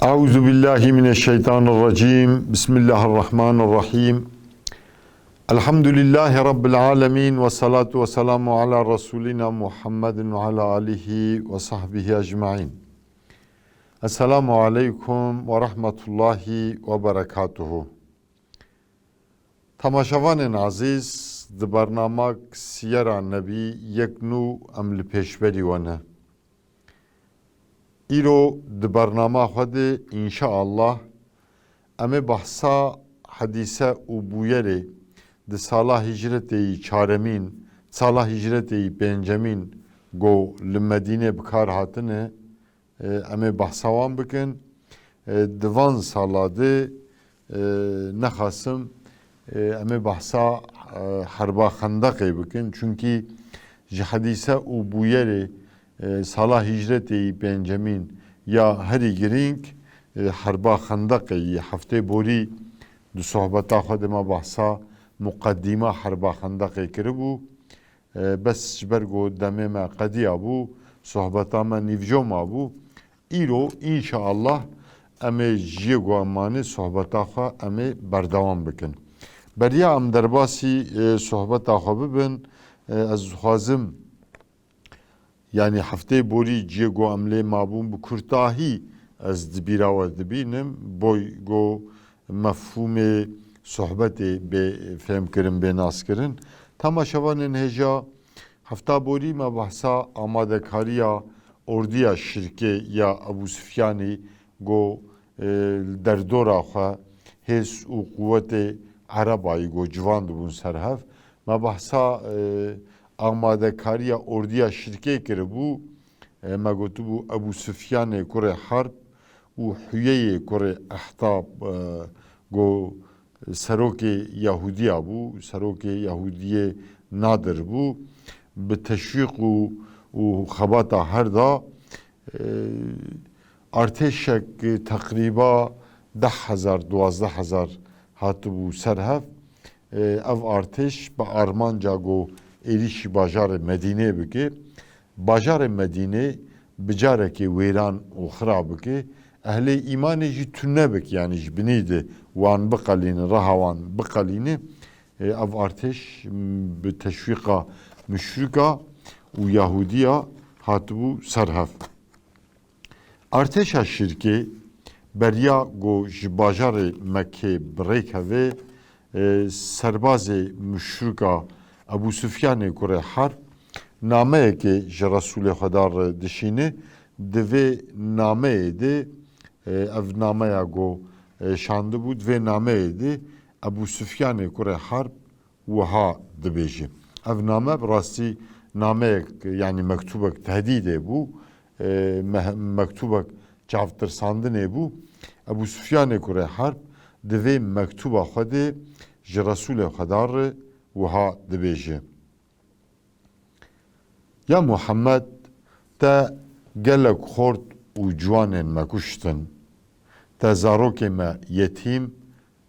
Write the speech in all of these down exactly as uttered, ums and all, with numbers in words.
أعوذ بالله من الشيطان الرجيم. بسم الله الرحمن الرحيم. الحمد لله رب العالمين، والصلاة والسلام على رسولنا محمد وعلى آله وصحبه أجمعين. السلام عليكم ورحمة الله وبركاته. Temaşevanên ezîz, di bernamak Siyera Nebî yek nû em li pêşberî we ne. Îro di bernama xwe de, înşaallah, em ê behsa hedîse û bûyerê di sala hîcretê yî çaremîn, sala hîcretê yî pêncemîn ku li Medînê bi kar hatine, e, em ê behsa wan bikin. E, di van sala de, e, nexasim, e, em ê behsa, e, Herba Xendeqê bikin. Çunkî ji hedîse û bûyerê, e, sala hîcretê yî pêncemîn ya herî girîng, e, Herba Xendeqê yî. Heftê borî di sohbeta xwe de me behsa muqedîma Herba Xendeqê kiribû. E, bes ji ber ku demê me qediya bû, sohbeta me nîvco mabû. Îro, înşaallah, em ê ji yê ku em manî sohbeta xwe em ê berdewam bikin. Beriya em derbasî, e, sohbeta xwe bibin, e, ez dixwazim, yanî hefteyê borî ciyê ku em lê mabûn bi kurtahî ez di bîra we dibînim, boy ku mefhûmê sohbetê bê fêhmkirin, bê naskirin. Temaşevanên hêja, hefta borî me behsa amadekariya ordiya şirkê ya Ebû Sufyanî ku, e, li derdora xwe hêz û quwetê Erebayî ku civan dibûn ser hev. Me behsa, e, amadekariya ordiya şirkê kiribû. E, me gotibû Ebû Sufyanê kurê Herb û Huyeyê kurê Ehtab, e, ku serokê Yahudiya bû, serokê Yahudiyê Nadir bû. Bi teşwîq û, û xebata her da, e, artêşek teqrîba deh hezar, duwazdeh hezar hatibû ser hev. E, ev artêş bi armanca ku êrîşî bajarê Medînê bike. Bajarê Medînê bi carekê wêran û xira bike, ehlê îmanê jî tune bike, yanî ji binî de wan biqelîne, reha wan biqelîne. E, ev artêş, m, bi teşwîqa muşrika û Yahudiya hatibû ser hev. Artêşa şirkê beriya ku ji bajarê Mekkê bi rê keve, e, serbazê muşrika Ebû Sufyanê kurê Herb nameyekê ji Resûlê Xweda re dişîne. Di vê nameyê de, e, ev nameya ku, e, şandibû, di vê nameyê de Ebû Sufyanê kurê Herb wiha dibêje. Ev name bi rastî nameyek, yanî mektûbek tehdîdê bû, e, meh-, mektûbek çavtirsandinê bû. Ebû Sufyanê kurê Herb di vê mektûba xwe de ji Resûlê Xweda re wiha dibêje: Ya Muhammed, te gelek xort û ciwanên me kuştin. Te zarokê me yetîm,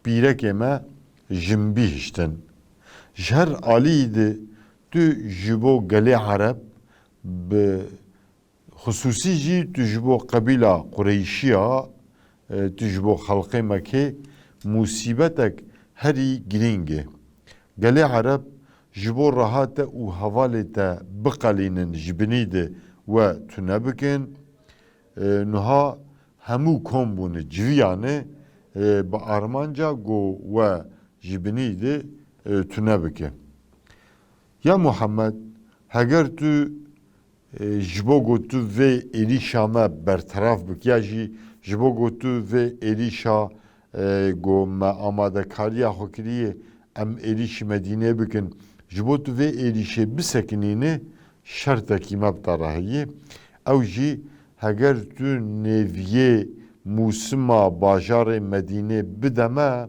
pîrekê me jinbî hiştin. Ji her alî de tu ji bo gelê Ereb, bi xisûsî jî tu ji bo qebîla Qureyşiya, e, tu ji bo xelqê Mekê musîbetek herî girîng e. Gelê Ereb ji bo reha te û hevalê te biqelînin, ji binî de we tune bikin. E, nuha hemû kom bûne, civiyane, e, bi armanca ku we ji binî de, e, tune bike. Ya Muhammed, heger tu, e, ji bo ku tu vê êrîşa me berteraf bike, ya jî ji bo ku tu vê êrîşa, e, ku me amadekariya xwe kiriye, em êrîşî Medînê bikin, ji bo tu vê êrîşê bisekinîne, şertekî me bi te re heye. Ew jî, heger tu nêviyê mûsima bajarê Medînê bide me,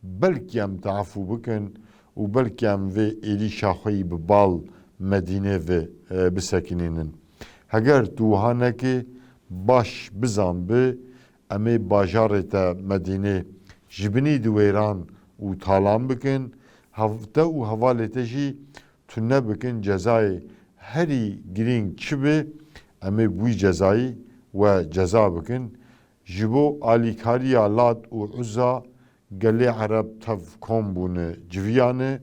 belkî em te efû bikin û belkî em vê êrîşa xwe yî bi bal Medînê ve, e, bisekinînin. Heger tu wiha neke, baş bizan bi, em ê bajarê te Medînê ji binî di wêran û talan bikin, hev-, te û hevalê te jî tune bikin, cezayê herî girîng çi be, em ê bi wî cezayî we ceza bikin. Ji bo alîkariya Lat û Uzza gelê Ereb tev kom bûne, civiyane,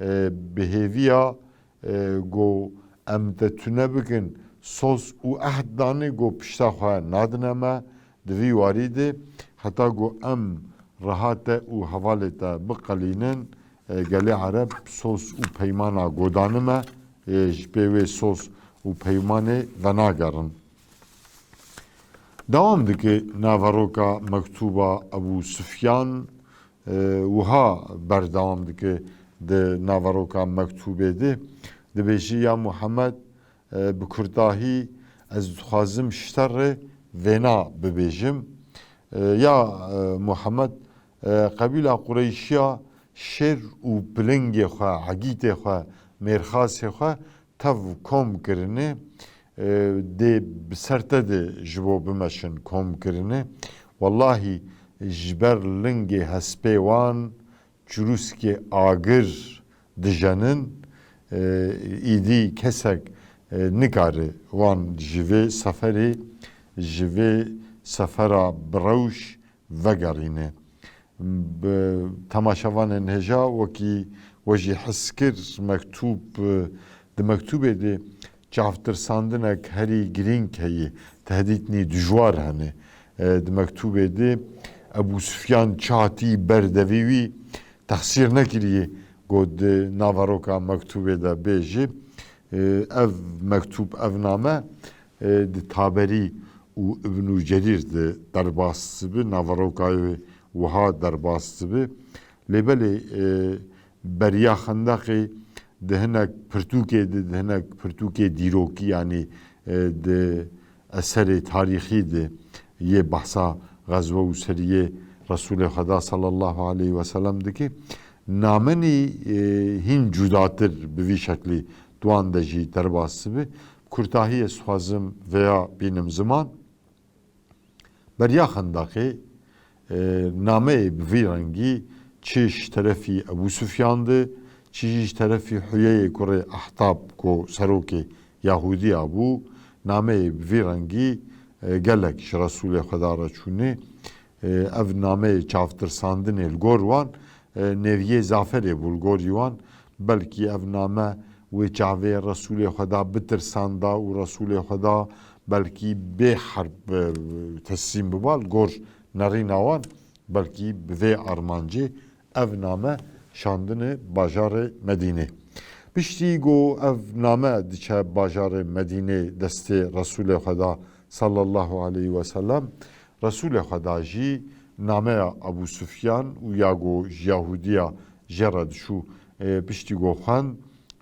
e, bi hêviya, e, ku em te tune bikin, soz û ehd dane ku pişta xwe nadine me, di vî warî de heta ku em reha te û hevalê te biqelînin, e, gelê Ereb soz û peymana ku dane me, e, ji pê wê soz û peymanê venagerin. Dewam dike naveroka mektûba Ebû Sufyan, e, wiha berdewam dike di naveroka mektûbê de. Dibêje, ya Muhammed, e, bi kurtahî ez dixwazim ji te re vêna bibêjim. E, ya, e, Muhammed, e, qebîla Qureyşiya şêr û pilingê xwe, egîtê xwe, mêrxasê xwe tev kom kirine, e, dê bi ser te de ji bo bimeşin kom kirine. Wellahî ji ber lingê hespê wan çirûskê agir dijenin, e, îdî kesek, e, nikare wan ji vê seferê, ji vê sefera bi rewş vegerîne. Bi temaşevanên hêja wekî we jî hes kir, mektûb, e, di mektûbê de çavtirsandinek herî girîng heye, tehdîtnî dijwar hene. E, di mektûbê de Ebû Sufyan çi hatî ber devê wî texsîr nekiriye, got di naveroka mektûbê de bêje. E, ev mektûb, ev name, e, di Taberî û Ibnû Cerîr de derbas dibe, naveroka wê wiha derbas dibe. Lê belê, e, beriya Xendeqê di hinek pirtûkê de, di hinek pirtûkê dîrokî, yanî, e, di eserê tarîxî de yê behsa xezwe û seriyê Resûlê Xweda sallallahu aleyhi ve sellem dike. Namenî, e, hîn cudatir bi vî şeklî di wan de jî derbas dibe. Kurtahî ez dixwazim vêya bînim ziman. Beriya Xendeqê, e, nameyê bi vî rengî çi ji terefî Ebû Sufyan de, çi jî ji terefî Huyeyê kurê Ehtab ku serokê Yahudiya bû, nameyê bi vî rengî, e, gelek ji Resûlê Xweda re çûne. E, ev nameyê çavtirsandinê li gor wan, e, nêviyê zaferê bû li gorî wan. Belkî ev name wê çavê Resûlê Xweda bitirsanda û Resûlê Xweda belkî bê herb, e, teslîm biba li gor nerîna wan, belkî bi vê armancê ev name şandine bajarê Medînê. Piştî ku ev name diçe bajarê Medînê destê Resûlê Xweda sallallahu aleyhi ve sellem, Resûlê Xweda jî nameya Ebû Sufyan û ya ku ji Yahudiya jê re diçû, e, piştî ku xwend,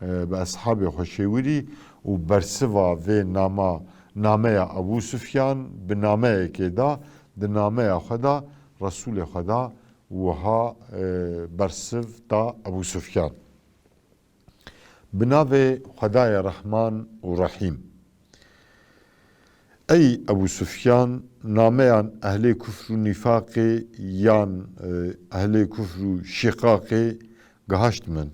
e, bi eshabê xwe şêwirî û bersiva vê nama, nameya Ebû Sufyan bi nameyekê da, di nameya xwe da Resûlê Xweda wiha, e, bersiv da Ebû Sufyan. Bi navê Xwedayê Rehman û Rehîm. Ey Ebû Sufyan, nameyan ehlê kufr û nîfaqê yan, e, ehlê kufr û şîqaqê gihaşt min.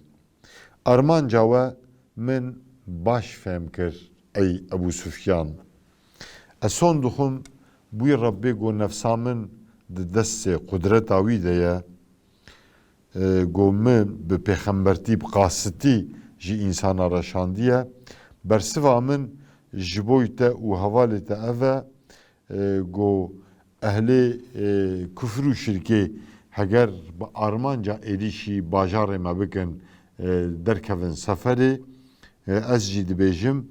Armanca we min baş fêm kir, ey Ebû Sufyan. Ez son dixwim, bûyî Rebbê ku nefsa min di destê qudreta wî de ye, e, ku min bi pêxembertî bi qasitî ji însana re şandiye. Bersiva min ji bo te û hevalê te ev e, e, ku ehlê, e, kufr û şirkê heger bi armanca êrîşî bajarê me bikin, e, derkevin seferê, e, ez jî dibêjim,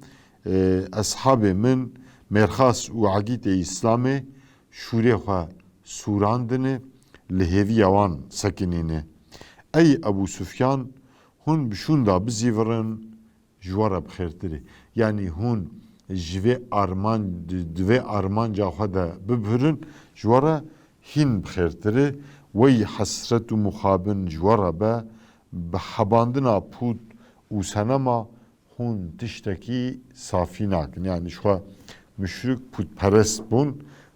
e, eshabê min mêrxas û egîtê Îslamê şûrê xwe sûrandine, li hêviya wan sekinîne. Ey Ebû Sufyan, hûn bi şûnda bizîvirin, ji we re bi xêrtir e. Yanî hûn ji vê arman-, di vê armanca xwe de bibhirin, ji we re hîn bi xêrtir e. Wey hesret û mixabin ji we re be, bi hebandina pût û senema hûn tiştekî safî nakin. Yanî ji xwe muşrik, pûtperest bûn.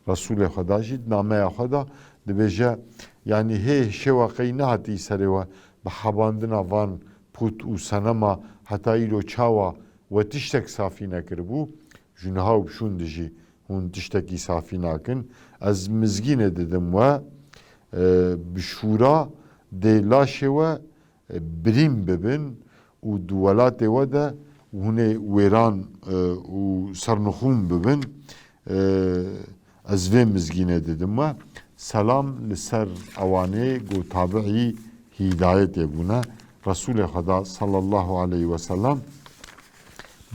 Resûlê Xweda jî di nameya xwe de dibêje, yanî hê şêwa qey nehatî serê we, bi hebandina van pût û senema heta îro çawa we tiştek safî nekiribû, ji niha û bi şûn de jî hûn tiştekî safî nakin. Ez mizgînê didim we, e, bi şûra dê laşê we, e, birîn bibin û di welatê we de hûnê wêran, e, û sernixûn bibin. E, ez vê mizgînê didim we. Selam li ser ewanê ku tabi'î hîdayetê bûne. Resûlê Xweda sallallahu aleyhi ve sellem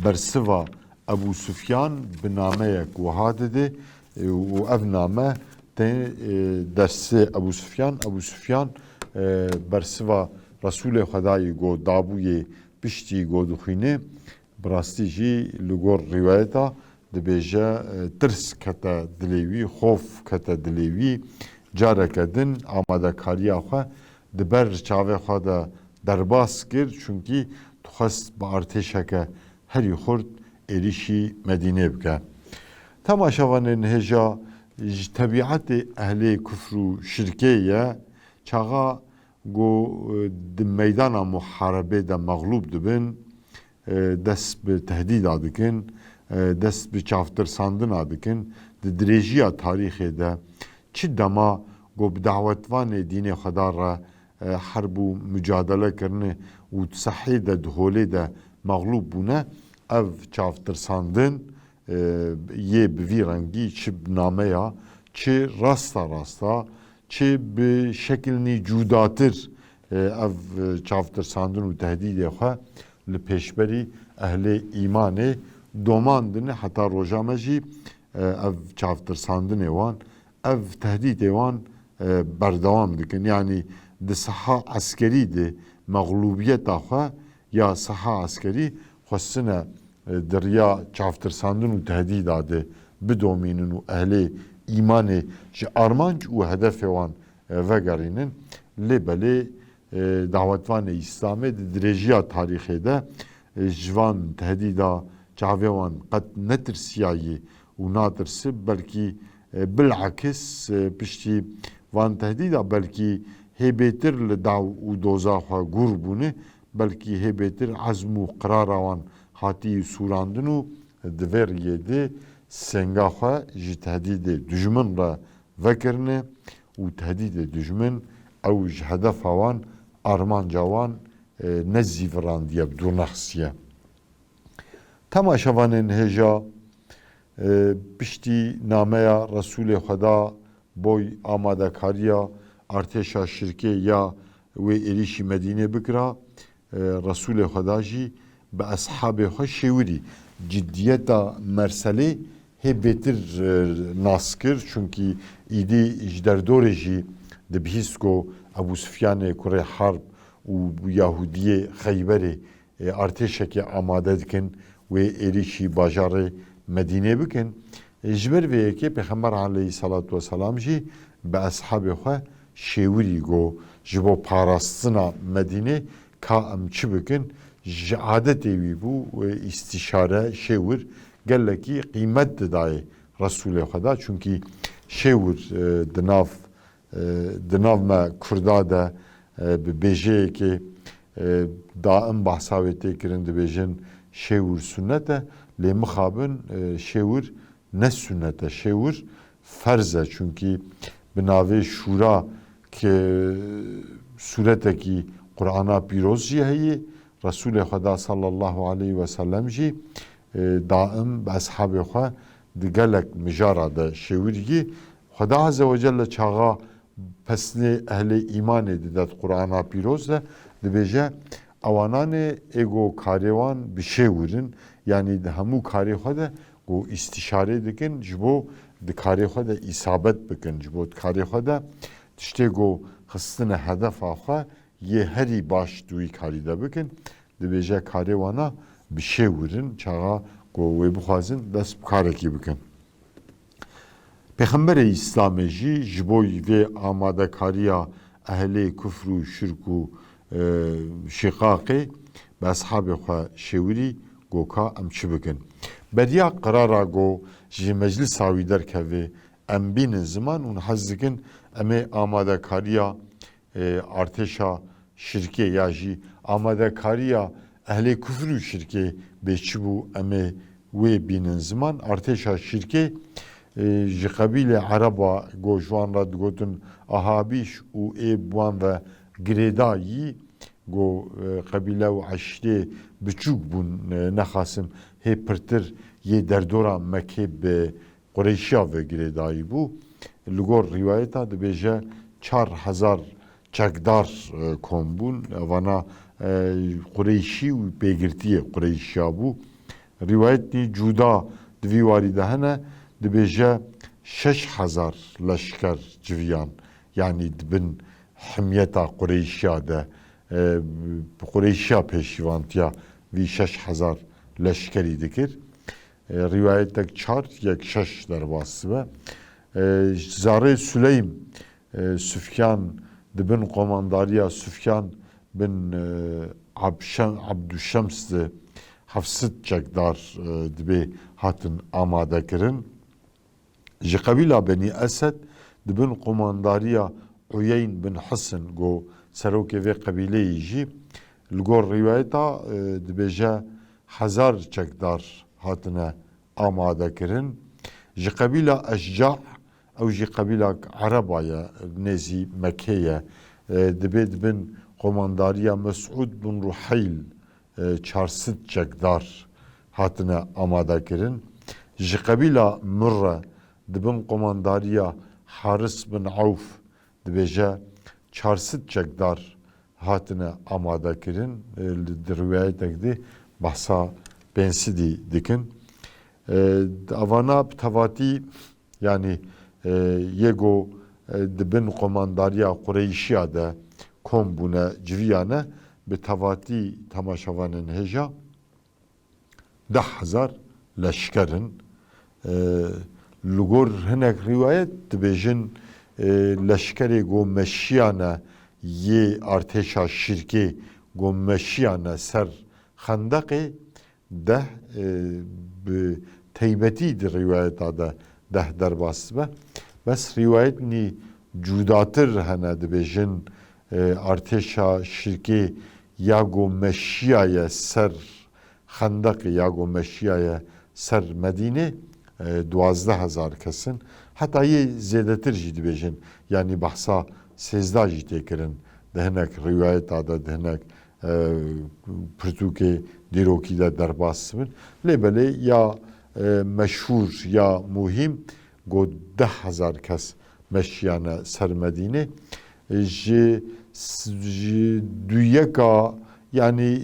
bersiva Ebû Sufyan bi nameyek wiha dide, e, û ev name tê, e, dersê Ebû Sufyan. Ebû Sufyan, e, bersiva Resûlê Xwedayî ku dabûyê piştî ku dixwîne, bi rastî jî li gor rîwayeta dibêje, e, tirs kete dilê wî, xof kete dilê wî. Careke din amadekariya xwe di ber çavê xwe de derbas kir, çunkî dixwest bi artêşeke herî xurt êrîşî Medînê bike. Temaşevanên hêja, ji tebîetê ehlê kufr û şirkê ye, çaxa ku, e, di meydana muharebê de mexlûb dibin, e, dest bi tehdîda dikin, e, dest bi çavtirsandina dikin. Di dirêjiya tarîxê de çi dema ku bi dawetvanê dînê Xweda re, e, herb û mucadele kirine û di sehê de, di holê de mexlûb bûne, ev çavtirsandin, e, yê bi vî rengî, çi bi nameya, çi rasta rasta, çi bi şekilnî cudatir, e, ev, e, çavtirsandin û tehdîdê xwe li pêşberî ehlê îmanê domandine. Heta roja me jî, e, ev çavtirsandinê wan, ev tehdîdê wan, e, berdewam dikin. Yanî di seha eskerî de mexlûbiyeta xwe ya seha eskerî xwestine, e, di riya çavtirsandin û tehdîda de bidomînin û ehlê îmanê ji armanc û hedefê wan, e, vegerînin. Lê belê, e, dawetvanê Îslamê di dirêjiya tarîxê de, e, ji van tehdîda çavê wan qet netirsiyayî û natirsi, belkî, e, bilakis, e, piştî van tehdîda belkî hê bêtir li daw û doza xwe gûr bûne, belkî hê bêtir ezm û qirara wan hatî sûrandin û di vê riyê de senga xwe ji tehdîdê dijmin re vekirine û tehdîdê dijmin ew ji hedefa wan, armanca wan, e, nezîvirandiye, bi dûr nexisiye. Temaşevanên hêja, e, piştî nameya Resûlê Xweda boy amadekariya artêşa şirkê ya wê êrîşî Medînê bikira, e, Resûlê Xweda jî bi eshabê xwe şêwirî. Ciddiyeta merselê hê bêtir, e, nas kir, çunkî îdî ji derdorê jî dibihîst ku Ebû Sufyanê kurê Harb û Yahûdiyê Xeyberê, e, artêşekê amade dikin wê êrîşî bajarê Medînê bikin. E, ji ber vê yekê Pêxember aleyhissalatu vesselam jî bi eshabê xwe şêwirî got, ji bo parastina Medînê ka em çi bikin? Ji adetê wî bû, e, îstîşare, şêwir gelekî qîmet didayê Resûlê Xweda. Çunkî şêwir, e, di nav, e, di nav me Kurda de, e, bi bêjeyekê, e, daim behsa wê tê kirin, dibêjin şêwir sunnet e, lê mixabin, e, şêwir ne sunnet e, şêwir ferz e, çunkî bi navê şûra ki sûretekî Qur'ana Pîroz jî heye, Resûlê Xweda sallallahu aleyhi ve sellem jî, e, daim bi eshabê xwe di gelek mijara de şêwirî. Xweda Azze ve Celle çaxa pesnê ehlê îmanê dide di Qur'ana Pîroz de, dibêje, ewananê ê go karê wan bi şêwir in, yanî di hemû karê xwe de go îstîşarê dikin, ji bo di karê xwe de îsabet bikin, ji bo di karê xwe de tiştê go xistine hedefa xwe yê herî baş di wî karî de bikin. Dibêje karê wana bi şêwir in, çaxa ku wê bixwazin dest bi karekî bikin. Pêxemberê Îslamê jî ji bo vê amadekariya ehlê kufr û şirk û, e, şiqaqê bi eshabê xwe şêwirî, goka em çi bikin? Beriya qirara go ji meclisa wî derkeve, em bînin ziman û niha ez dikin em ê amadekariya, e, artêşa şirkê ya jî amadekariya ehlê kufr û şirkê bê çi bû, em ê wê bînin ziman. Artêşa şirkê Ê, ji qebîlê Ereba go ji wan re digotin Ahabîş û ê bi wan ve girêdayî, go, e, qebîle û eşîrê biçûk bûn, e, nexasim hê pirtir yê derdora Mekê bi Qureyşiya ve girêdayî bû. Li gor rîwayeta dibêje çar hezar çekdar, e, kom bûn. Evana, e, Qureyşî û pêgirtiyê Qureyşiya bû. Rîwayetnî cuda di vî warî de hene, dibêje şeş hezar leşker civiyan, yanî di bin himyeta Qureyşiya de, e, Qureyşiya pêşîvantiya vî şeş hezar leşkerî dikir. E, rîwayetek çar, yek şeş derbas dibe. E, Zarê Suleym, e, Sufyan di bin qomandariya Sufyan bin, e, Abşem-, Abduşems de heft sed çekdar, e, dibê hatin amade kirin. Ji qebîla Benî Esed di bin qomandariya Uyeyn bin Hisin go serokê vê qebîleyê jî li gor rîwayeta, e, dibêje hezar çekdar hatine amade kirin. Ji qebîla Eşca, ew jî qebîlak Ereba ye, nêzî Mekê ye. E, dibê di bin qomandariya Mesûd bin Ruheyl, e, çar sed çekdar hatine amade kirin. Ji qebîla Murre di bin qomandariya Haris bin Ewf dibêje çar sed çekdar hatine amade kirin. E, li, di rîwayetek de behsa pênc sedî dikin. E, Evana bi tevatî, yanî, e, yê go, e, di bin qomandariya Qureyşiya de kom bûne, civiyane, bi tevatî temaşevanên hêja deh hezar leşker in. E, li gor hinek rîwayet dibêjin, e, leşkerê go meşiyane yê artêşa şirkê go meşiyane ser xendeqê, deh, e, bi teybetî di rîwayeta de deh derbas dibe. Bes rîwayetnî cudatir hene, dibêjin, e, artêşa şirkê ya go meşiyaye ser xendeqê ya go meşiyaye ser Medînê, e, duwazdeh hezar kes in. Heta yê zêdetir jî dibêjin. Yanî behsa sêzdeh jî tê kirin. Di hinek rîwayeta de, di hinek, e, pirtûkê dîrokî de derbas dibin. Lê belê ya, e, meşhûr ya muhîm got deh hezar kes meşiyane ser Medînê. Ji, ji duyeka, yanî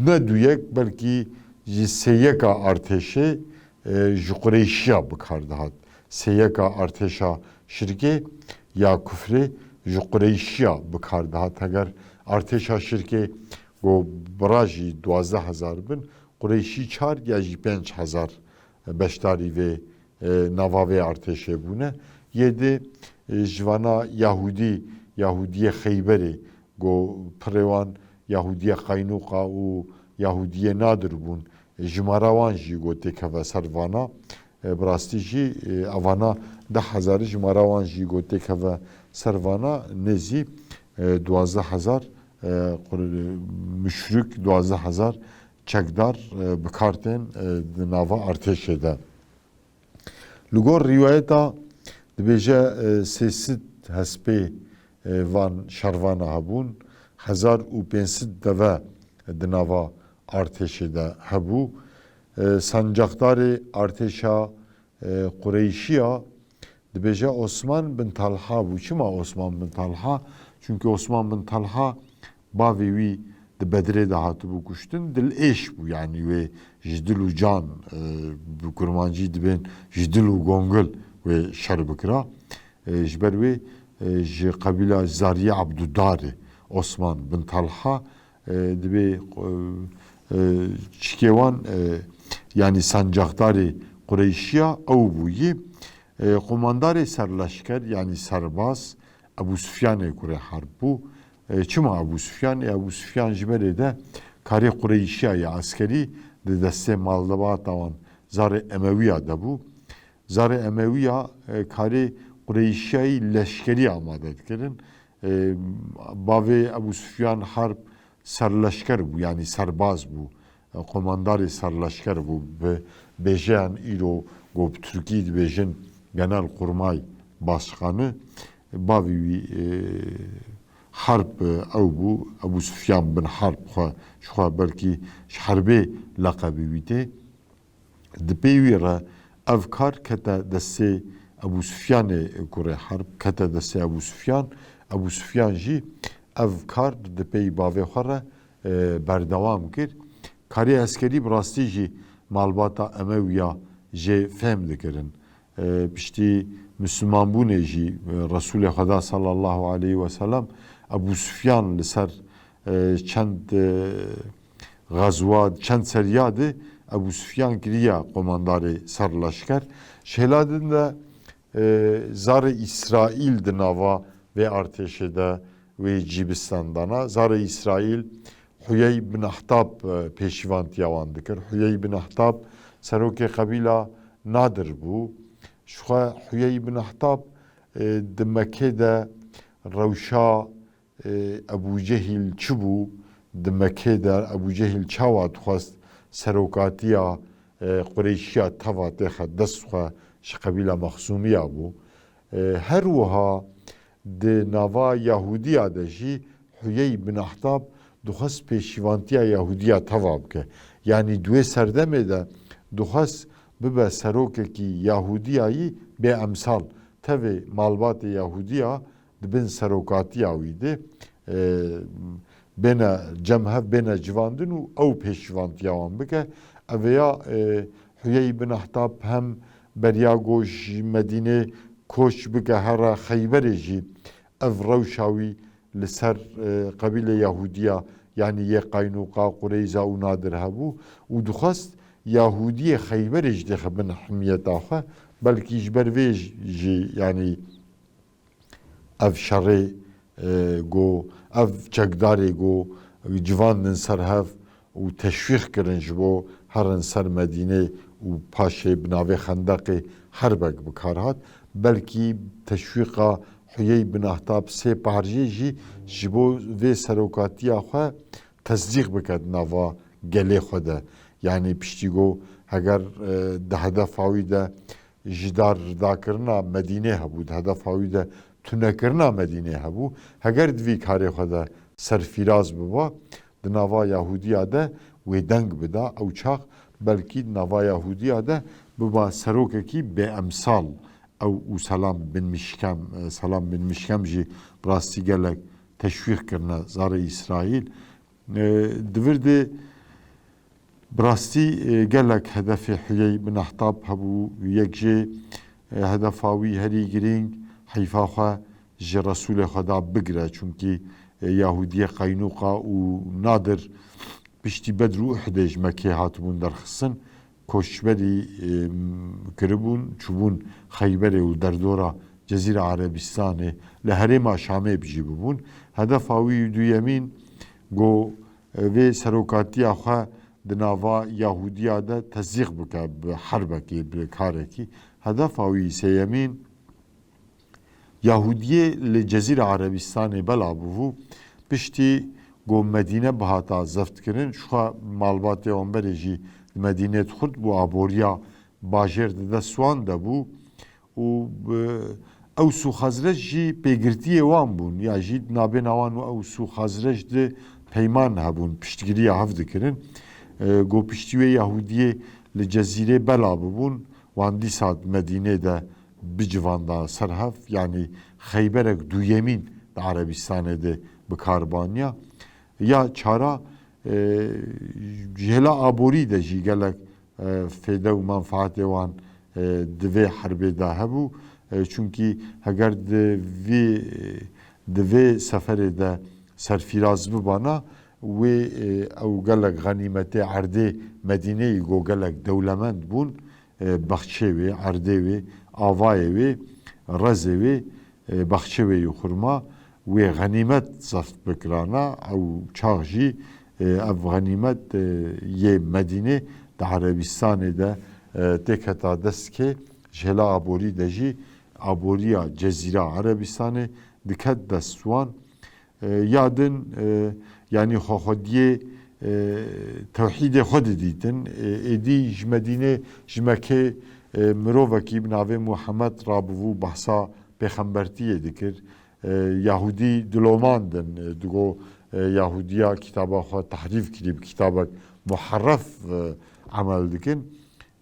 ne duyek, belkî ji sêyeka artêşê, e, ji Qureyşiya bi kar dihat. Sêyeka artêşa şirkê ya kufrê ji Qureyşiya bi kar dihat. Heger artêşa şirkê go bira jî duwazdeh hezar bin, Qureyşî çar ya jî pênc hezar beşdarî vê, e, nava vê artêşê bûne. Yê di, e, ji vana Yahûdî, Yahûdiyê Xeyberê, go pirê wan Yahûdiyê Qaynuqa û Yahûdiyê Nadir bûn. E, jimara wan jî go têkeve ser vana. E, bi rastî jî, e, evana deh hezar jimara wan jî go têkeve ser vana, nêzî, e, duwazdeh hezar, e, qur-, muşrik, duwazdeh hezar çekdar, e, bi kar tên, e, di nava artêşê de. Li gor rîwayeta dibêje, e, sê sed hespê, e, van şervana hebûn, hezar û pênc sed deve di nava artêşê de hebû. E, sancaqdarê artêşa, e, Qureyşiya dibêje Osman bin Talha bû. Çima Osman bin Talha? Çunke Osman bin Talha bavê wî di Bedrê de hatibû kuştin, dilêş bû, yanî wê ji dil û can, e, bi kurmancî dibên ji dil û gongil wê şer bikira. E, ji ber wê, e, ji qebîla Zariyê Ebdudar e Osman bin Talha, e, dibê, e, e, çikê wan, e, yanî sancaqdarê Qureyşiya ew bûyî. E, qomandarê serleşker, yanî serbaz, Ebû Sufyanê kurê herb bû. E, çima Ebû Sufyan? E, Ebû Sufyan ji berê de karê Qureyşiya ya eskerî di destê malbata wan Zarê Emewiya de bû. Zarê Emewiya, e, karê Qureyşiyayî leşkerî amade dikirin. E, bavê Ebû Sufyan Harb serleşker bû, yanî serbaz bû. E, qomandarê serleşker bû. Bi bêjeyan îro Ku bi tirkî dibêjin Genelkurmay Başkanı, bavê wî, e, Harb, e, ew bû, Ebû Sufyan bin Harb xwe, ji xwe belkî ji Herbê leqebê wî tê. Di pey wî re ev kar kete destê Ebû Sufyanê, kurê Harb, kete destê Ebû Sufyan. Ebû Sufyan jî ev kar di pey bavê xwe re, e, berdewam kir. Karê eskerî bi rastî jî malbata Emewiya jê fehm dikirin. E, piştî Mislimanbûnê jî, e, Resûlê Xweda sallallahu aleyhi ve sellem Ebû Sufyan li ser, e, çend, e, xezwa, çend seriya de Ebû Sufyan kiriya qomandarê serleşker. Ji hêla din de, e, zarê Îsraîl di nava vê artêşê de wê cî bi stendana. Zarê Îsraîl Huyey bin Ahtab, e, pêşîvantiya wan dikir. Huyey bin Ahtab serokê qebîla Nadir bû. Ji xwe Huyey bin Ahtab, e, di Mekê de rewşa, e, Ebû Cehîl çi bû? Di Mekê de Ebû Cehîl çawa dixwest serokatiya, e, Qureyşiya teva têxe dest xwe, ji qebîla Mexzûmiya bû. E, her wiha di nava Yahûdiya de jî Huyey bin Ahtab dixwest pêşîvantiya Yahûdiya teva bike. Yanî di wê serdemê de dixwest bibe serokekî Yahûdiyayî bê emsal. Tevê malbatê Yahûdiya di bin serokatiya wî de, e, bêne cem hev, bêne civandin û ew pêşîvantiya wan bike. Ev ya, e, Huyey bin Ahtab hem beriya ku ji Medînê koç bike here Xeyberê jî ev rewşa wî li ser, e, qebîlê Yahûdiya, yanî yê Qaynuqa, Qureyza û Nadir hebû û dixwest Yahûdiyê Xeyberê jî têxe bin himiyeta xwe. Belkî ji ber vê jî, yanî ev şerê, e, ku, ev çekdarê ku civandin ser hev û teşwîq kirin ji bo herin ser Medînê û paşê bi navê Xendeqê herbek bi kar hat. Belkî teşwîqa Huyey bin Ahtab sê parjê jî ji bo vê serokatiya xwe tesdîq bike di nava gelê xwe de. Yanî piştî ku heger, e, di hedefa wî de ji dar ridakirina Medînê hebû, di hedefa wî de tunekirina Medînê hebû. Heger di vî karê xwe de serfîraz biba, di nava Yahûdiya de wê deng bida, ew çax belkî di nava Yahûdiya de biba serokekî bêemsal. Ew û Selam bin Mişkem, e, Selam bin Mişkem jî bi rastî gelek teşwîq kirine zarê Îsraîl. E, di vir de bi rastî, e, gelek hedefê Huyey bin Ahtab hebû. Yek jê, e, hedefa wî herî girîng heyfa xwe ji Resûlê Xweda bigire. Çunkî, e, Yahûdiyê Qaynuqa û Nadir piştî Bedr û Uhudê ji Mekê hatibûn derxistin. Koçberî, e, kiribûn, çûbûn Xeyberê û derdora Cezîra Erebistanê, li herêma Şamê bi jî bibûn. Hedefa wî duyemîn, ku, e, vê serokatiya xwe di nava Yahûdiya de tezîq bike bi herbekê, bi karekî. Hedefa wî sêyemîn, Yahûdiyê li Cezîra Erebistanê bela bûbû. Piştî ku Medîne bihata zeftkirin, ji xwe malbatê wan berê jî di Medînê dixurt bû, aboriya bajêr di dest wan de bû û, e, Ews û Xezrec jî pêgirtiyê wan bûn, ya jî di nabêna wan û Ews û Xezrec de peyman hebûn, piştgiriya hev dikirin. E, ku piştî wê Yahûdiyê li Cezîrê bela bibûn, wan dîsa di Medînê de bicivanda ser hev, yanî Xeyberek duyemîn di Erebistanê de bi kar baniya. Ya çara, e, ji hêla aborî de jî gelek, e, fêde û menfaetê wan, e, di vê herbê de hebû. E, çunkî heger di vî, di vê seferê de serfîraz bibana, wê, e, ew gelek xenîmetê erdê Medîneyê ku gelek dewlemend bûn, e, bexçê wê, erdê wê, avayê wê, rezê wê, e, bexçê wê yê xurma, wê xenîmet zeft bikirana, ew çax jî, e, ev xenîmet, e, yê Medînê di Erebistanê de, e, têketa dest kê, ji hêla aborî de jî aboriya Cezîra Erebistanê diket dest wan. E, ya din, e, yanî xwexwediyê, e, tewhîdê xwe didîtin. E, êdî ji Medînê, ji Mekê, E, mirovekî bi navê Muhammed rabû behsa pêxembertiyê dikir. E, Yahûdî dilomandin, e, digo, e, Yahûdiya kitaba xwe tehrîf kirî, bi kitabek muherref, e, emel dikin.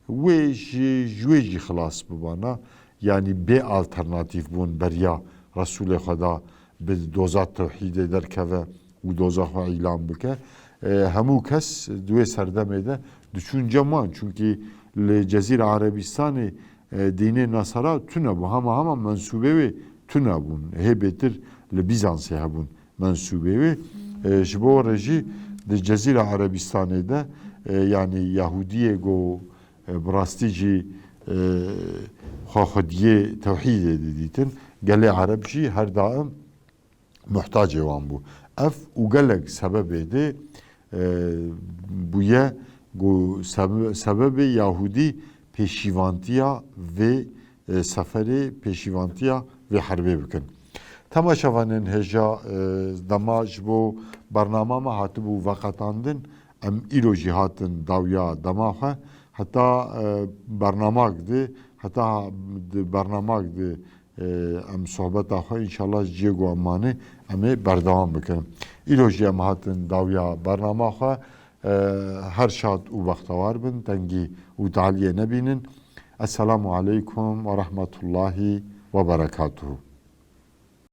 Wê ji, ji wê jî xilas bibana. Yanî bê alternatîf bûn beriya Resûlê Xweda bi doza tewhîdê derkeve û doza xwe îlan bike. E, hemû kes di wê serdemê de diçûn cem wan. Çunkî li Cezîra Erebîstanê, e, dînê Nasara tune bû. Hema hema mensûbê wê tune bûn. Hê bêtir li Bîzansê hebûn mensûbê wê. E, ji bo re jî di Cezîra Erebîstanê de, e, yanî Yahûdiyê go, e, bi rastî jî, e, xwe xwediyê tewhîdê didîtin. Gelê Ereb jî her daim muhtacê wan bû. Ev û gelek sebebê dê, e, bûye ku sebe-, sebebê Yahûdî pêşîvantiya vê, e, seferê, pêşîvantiya vê herbê bikin. Temaşevanên hêja, e, dema ji bo bernama me hatibû veqetandin, em îro jî hatin dawiya dema xwe. Heta, e, bernamak di, heta di bernamak di, e, em sohbeta xwe înşallah ji cihê ku em manê em ê berdewam bikin. Îro jî em hatin dawiya bernama xwe. E, her şad û bextewar bin, tengî û taliyê nebînin. Esselamu aleykum ve rahmetullahi ve berekatuhu.